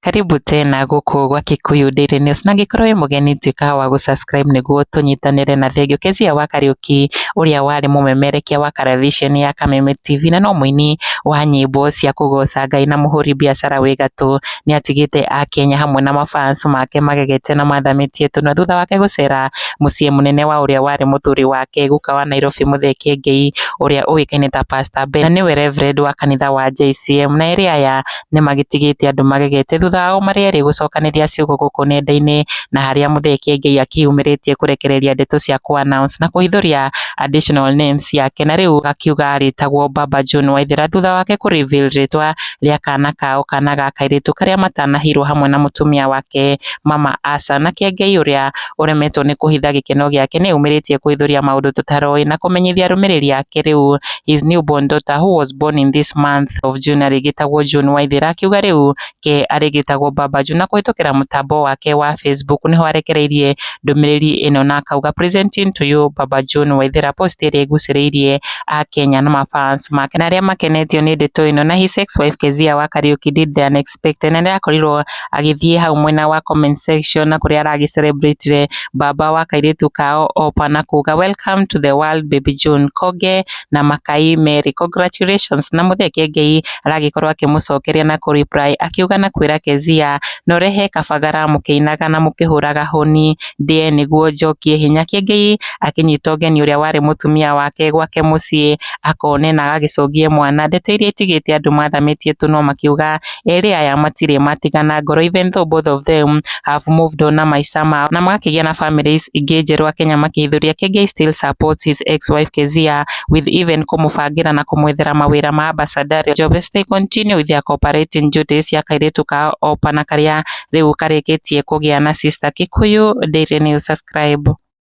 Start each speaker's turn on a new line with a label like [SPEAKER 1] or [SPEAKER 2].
[SPEAKER 1] Karibu tena gũkũ gwa Kikuyu Daily News, na angĩkorwo wĩ mũgeni, tuĩka wa gũ-subscribe nĩguo tũnyitanĩre. Na thengio, Kezia wa Kariuki, ũrĩa warĩ mũmemerekia wa karaviceni ya Kameme TV na no mũini wa nyĩmbo cia kũgoca Ngai na mũhũri biacara wĩ gatũ, nĩ atigĩte akenya hamwe na mafans make magegete na mathamĩtie tũnua thutha wake gũcera mũciĩ mũnene wa ũrĩa warĩ mũthuri wake, guka wa Nairobi, Mũthee Kĩengei, ũrĩa ũĩkaine ta Pastor Ben, na nĩwe Reverend wa kanitha wa JCM. Na erĩ aya nĩ magĩtigĩte andũ magegete thutha wao marĩ erĩ gũcokanĩria ciugo gũkũ nenda-inĩ, na harĩa Mũthee Kĩengei akĩyumĩrĩtie kũrekereria ndeto cia kũ announce na kũhithũria additional names yake, na rĩu akiuga arĩtagwo Baba John Waithera thutha wake kũ reveal rĩtwa rĩa kana kao, kana ga kairĩtu karĩa matanahirwo hamwe na mũtumia wake, Mama Asa. Na Kĩengei, ũrĩa ũremetwo nĩ kũhitha gĩkeno gĩake, nĩ eyumĩrĩtie kũhithũria maũndũ tũtaroĩ na kũmenyithia arũmĩrĩri ake rĩu his newborn daughter, who was born in this month of June, arĩgĩtagwo June Waithera. Akiuga rĩu ke arĩgĩtagwo Baba June, na kũhĩtũkĩra mũtambo wake wa Facebook nĩho arekereirie ndũmĩrĩri ĩno na akauga, "Presenting to you Baba June Waithera," post ĩrĩa ĩgucĩrĩirie akenya na mafans make na arĩa makenetio nĩ ndeto ĩno. Na his ex-wife Kezia wa Kariuki did the unexpected, na nĩarakorirwo agĩthiĩ hau mwena wa comment section na kũrĩa aragĩ celebrate baba wa kairĩtu kao Opa na kuga, "Welcome to the world, baby June Konge na Makai Mary, congratulations." Na Mũthee Kĩengei aragĩkorwo akĩmũcokeria na kũ reply akiuga na kwĩra Kezia, "Norehe kabagara mũkĩinaga na mũkĩhũraga hũni ndĩe nĩguo njokie hinya." Kĩengei akĩnyita ũgeni ũrĩa warĩ mũtumia wake gwake mũciĩ akone na agagĩcũngie mwana, ndeto iria itigĩte andũ mathamĩtie tũnua makiuga erĩ aya matirĩ matigana ngoro, even though both of them have moved on na maica mao na magakĩgĩa na families ingĩ njerũ. Akenya makĩhithũria Kĩengei still supports his ex-wife Kezia, with even kũmũbangĩra na kũmwethera mawĩra ma ambassadorial job as they continue with their cooperating duties ya kairĩtu kao Opa, na karĩa rĩu karĩkĩtie kũgĩa na sister. Kikuyu Daily News, subscribe.